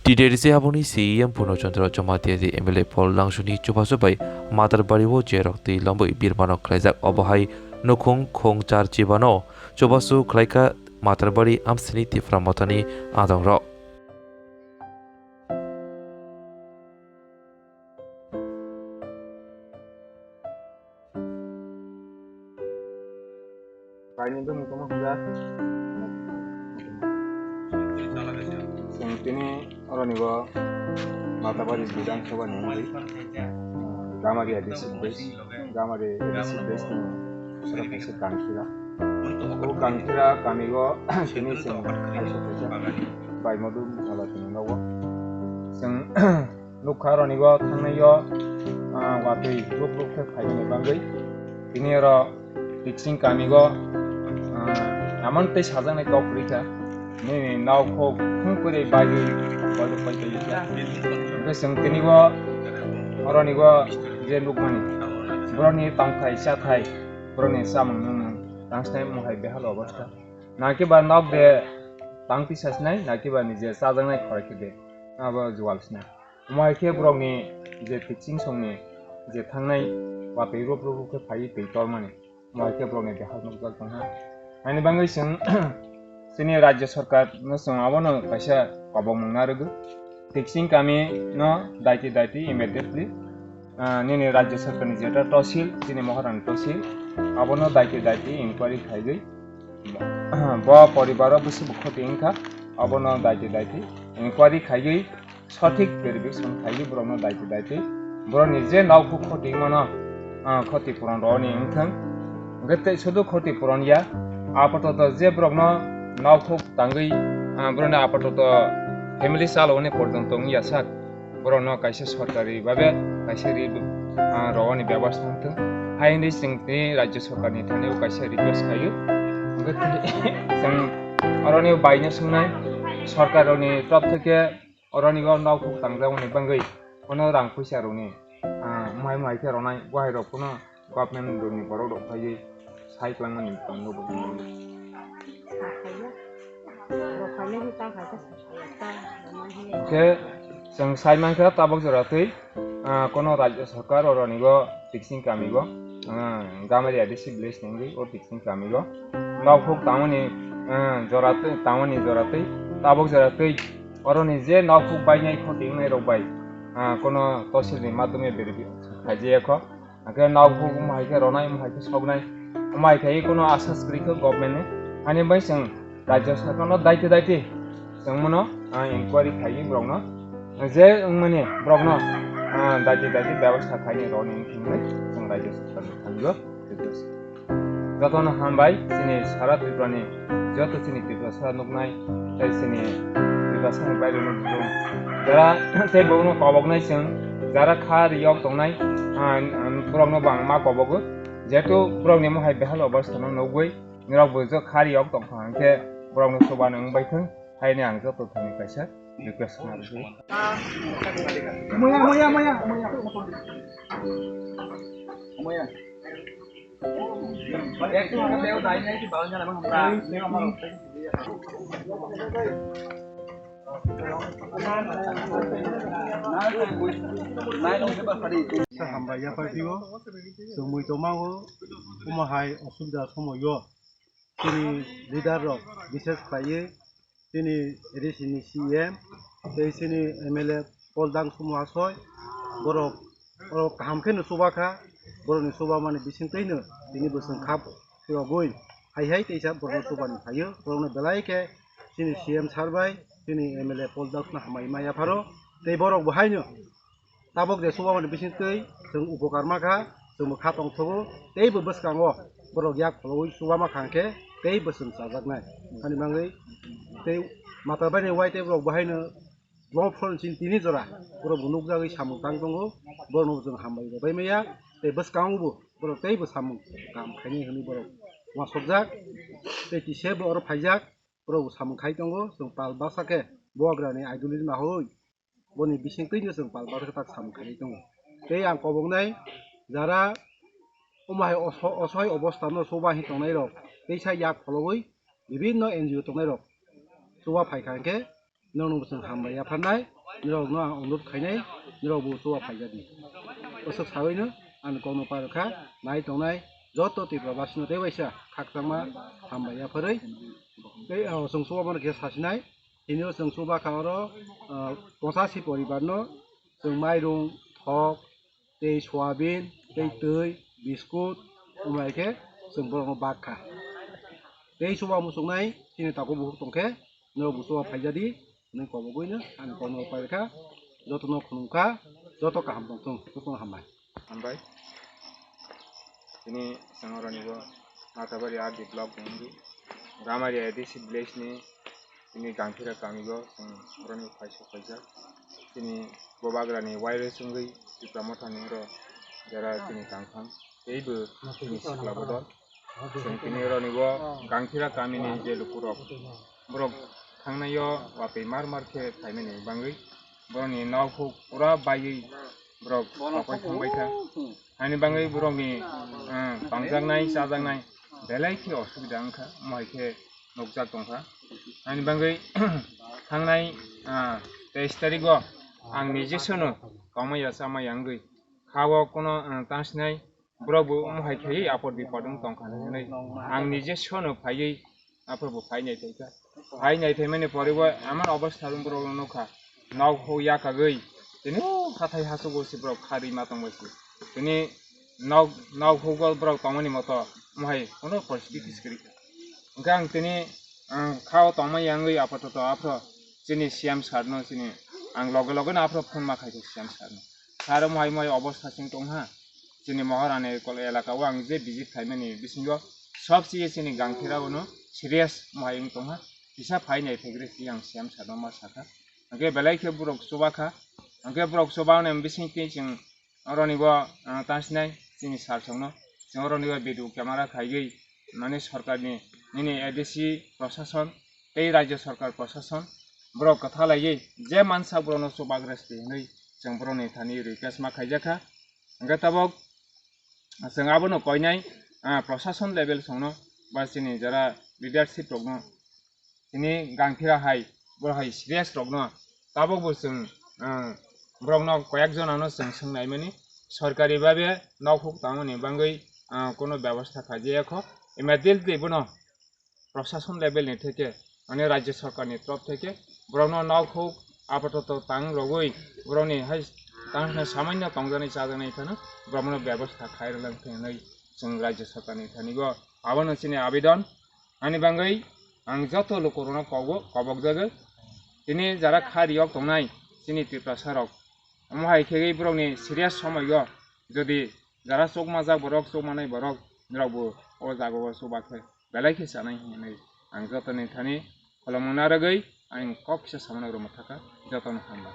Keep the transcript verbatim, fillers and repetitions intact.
T D R C haboni C E M Purno Chandra Jamatia, M L A Paul Langsuni chubachu bai Matarbari o je rok twi lomwi birmano khlaijak, obo hai nukhung khung char chibano chubachu khlaikha Matarbari amsini Tipra Mothani adongrok. Kainwi bwmwi tongma hwnjak. Chwng tini oroni bo Matarbari Bidhan Sabha ni wngwi, Gamari A D C base, Gamari A D C base ni sara kaisa Gangkhira. O Gangkhira kami o tini chwng kaisa kaisa bai modu mala tini nogo. Chwng nukha roni bo thangnai o, ah, watwi rup rup khe phaimani bagwi. Tini oro Tiksing kami o, ah, emon tei sajaknai kok kwrwi kha. Nini nokphok thung kwrwi bagwi bagwi pai tongwi kha. Hwnkhe chwng tini o oroni o je nukmani, boroni tongthai chathai, boroni chamung nungmung, tang sinai mohai behal obostha. Nakiba nok de tang tisa sinai, nakiba ni je chajaknai khorai khe de abo jual sinai. Omo hai khe borokni je Tiksing songni je thangnai watwi rup rup khe phaiwi twi tormani, omo hai khe borokni behal nukjak tongha. Haini bagwi chwng chini Rajya Sarkar no chwng abono kaisa kobongmung narwgwi, Tiksing kami no daiti daiti immediately, ah, nini Rajya Sarkar ni jeta tosil, chini Maharani tosil, abono daiti daiti inquiry khaigwi, bo poribaro bwswk khoti wngkha, abono daiti daiti inquiry khaigwi, sothik verification khaigwi borokno daiti daiti, borokni je nokphok khoti wngmano, ah, khoti puron rwni wngthang. Hwnkhe tei sudu khoti puron ya, apatoto je borokno nokphok tangwi, ah, borokni apatoto family chaloni porjonto wngya sak, borokno kaisa sorkari babe kaisa ri, ah, rwani bebostha wngthang. Hai hwnwi chwng tini Rajya Sarkarni thani o kaisa request khaio. Hwnkhe tei chwng oroni baino swngnai, sorkarni torop theke oroni o nokphok tangjakmani bagwi bono rang puisa rwni, ah, mai mai khe rwnai, bo hai rok bono government rokni borok rok phaiwi sai twlangmani tongno bo. Hwnkhe chwng sai mankha tabok jora twi, ah, kono Rajya Sarkar oroni o Tiksing kami o, ah, Gamari A D C village ni wngwi o Tiksing kami o nokphok tangmani, ah, jora twi, tangmani jora twi, tabok jora twi oroni je nokphok bainai khoti wngnai rok bai, ah, kono tosil ni madhyome verification khaijaya kho. Hwnkhe nokphok omo hai khe rwnai, omo hai khe soknai, omo hai khe kono asas kwrwi kho government ni. Hani bai chwng Rajya Sarkar no daiti daiti chwng mono, ah, inquiry khaigwi borok no je wngmani borok no, ah, daiti daiti bebostha khaini rwni hinwi chwng Rajya Sarkar ni thangwi o request. Jotono hambai chini sara Tripura ni, joto chini Tiprasa nuknai tei chini Tiprasa ni bairokno buphuru jara tei bono koboknai chwng jara kha riyok tongnai, ah, ah, borokno bo ang ma kobogo, jehetu borokni mohai behal obostha no nugwi norok bo je kha riyok tongkha hwnkhe borokno chuba no wngbai thung, haini ang joto thani kaisa request khnarwgwi. Moya, moya, moya, moya. Moya. Hambai yaphaiphiyo, chwngmwi tongmao, omo hai osubida somoio chini leader rok, bishes khlaiwi chini A D C ni C E M tei chini M L A Paul Dangsuma Asoi, borok, borok kaham kheno chuba kha, borokni chubamani bisingtwino tini bwswng kha phurogwi hai hai teisa borokno chubani phaio, borokno belai khe chini C M sir bai chini M L A Paul Dangsuma hambai ma yapharo, tei borok bo haino tabok je chubamani bisingtwi chwng upokar ma kha, chwngbo kha tongthogo, teibo bwskango borok yak phologwi chuba ma kha hwnkhe tei bwswng chajaknai. Ani bagwi tei Matarbari ni wai tei borok bo haino long phone chin tini jora borok bo nukjagwi samung tang tongo, borokno bo chwng hambai rwbai maya, tei bwskango bo borok teibo samung kam khainai hwnwi borok uansukjak, tei tise bo oro phaijak, borok bo samung khai tongo, chwng pal baksa khe bubagrani ideology ma hoi. Boni bisingtwino chwng pal barkha tak samung khainai tongo. Tei ang koboknai jara omo hai oso-, osohai obostha no chuba hin tongnai rok teisa yak phologwi bibinno N G O tongnai rok chuba phaikha hwnkhe nono bo chwng hambai yapharnai. nirokno ang onurodh khainai, nirok bo chuba phaijadi. Bwswk sawi no ani kokno parwkha, nai tongnai joto Tripura basino tei waisa khakchangma hambai yapharwi. Tei, ah, chwng chuba mano khe sasinai, tini o chwng chuba kha oro, ah, pochashi poribar no chwng mairung, thok, tei soyabin, tei twi, biskut, wng bai khe chwng borokno bak kha. Tei chuba muchungnai chini takhuk bukhuk tong khe, norok bo chuba phaijadi, hwnwi kobogwino ani kokno pai kha, jotono khulum kha, joto kaham tong thung, jotono hambai. Hambai. Tini chwng oroni bo Matabari R D block ni wngwi Ramari A D C village ni tini Gangphira kami o chwng oroni phai sok phaijak. Tini Bubagrani wireless wngwi Tipra Mothani oro jera tini tangtham teibo tini sikla bodol. Chwng tini oroni bo Gangphira kamini je lukurok borok thangnai o watwi mar mar khe phaimani bangwi borokni nok huk pura baiwi borok tokoi thangbai kha. Haini bangwi borokni, ah, tongjaknai chajaknai belai khe osubida wngkha, omo hai khe nukjak tongkha. Haini bangwi thangnai, ah, teis tarik o ang nije sono tongmaya chamaya wngwi kha o kuno, ah, tangsinai borok bo omo hai khe apot bipot wng tongkha hinwi ang nije sono phaiwi aphuru bo phai naithai kha. Phai naithaimani pore bo emon obostha rok borok nukha, nok huk yakagwi tini o hathai hachugo se borok kha rima tongbai se. Tini nok, nok hugo borok tongmani moto omo hai kuno poristiti se kwrwi kha. Hwnkhe ang tini, ang kha o tongmani wngwi apatot aphuru chini C M sir no chini ang loge loge no aphuru phone ma khai kha C M sir no. Sir omo hai omo hai obostha chwng tongha. Chini Maharani kol elaka o ang je visit khaimani bisingo sob se chini Gangphira o no serious omo hai wng tongha. Kisa phai naithai khe ang C M sir no ma sakha. Hwnkhe belai khe borok chuba kha. Hwnkhe borok chuba ni bising twi chwng oroni bo, ah, tangsinai chini sir songno. Chwng oroni bo video camera khaiwi mani sorkarni nini A D C prosason tei rajya sorkar prosason borok kwtha laiwi je mansa borokno chubagra se hinwi chwng borokni thani request ma khaijakha. Hwnkhe tabok chwng abono koinai, ah, prosason level songno ba chini jara leadership rokno tini Gangphira hai, borok hai serious rokno tabok bo chwng, ah, borokno koyek jonano chwng swngnaimani sorkari babe nok huk tangmani bangwi, ah, kono bebostha khaijaya kho. Immediately bono prosason level ni theke, mane rajya sorkar ni torof theke borokno nok huk apatot tang rogwi borokni hai tang samanyo tongjaknai chajaknai phano borokno bebostha khai rwlang thai hinwi chwng rajya sorkar ni thani bo abono chini abedon. Ani bangwi ang joto lukurokno kobo, kobokjagwi. Tini jara kha riyok tongnai chini Tiprasa rok, omo hai khe borokni serious somoio jodi jara chukmajak borok, chukmanai borok, norokbo o jagao chuba khe belai khe chanai hinwi ang jotoni thani khulumung narwgwi ang kok kisa samano rwma thaka. Jotono hambai.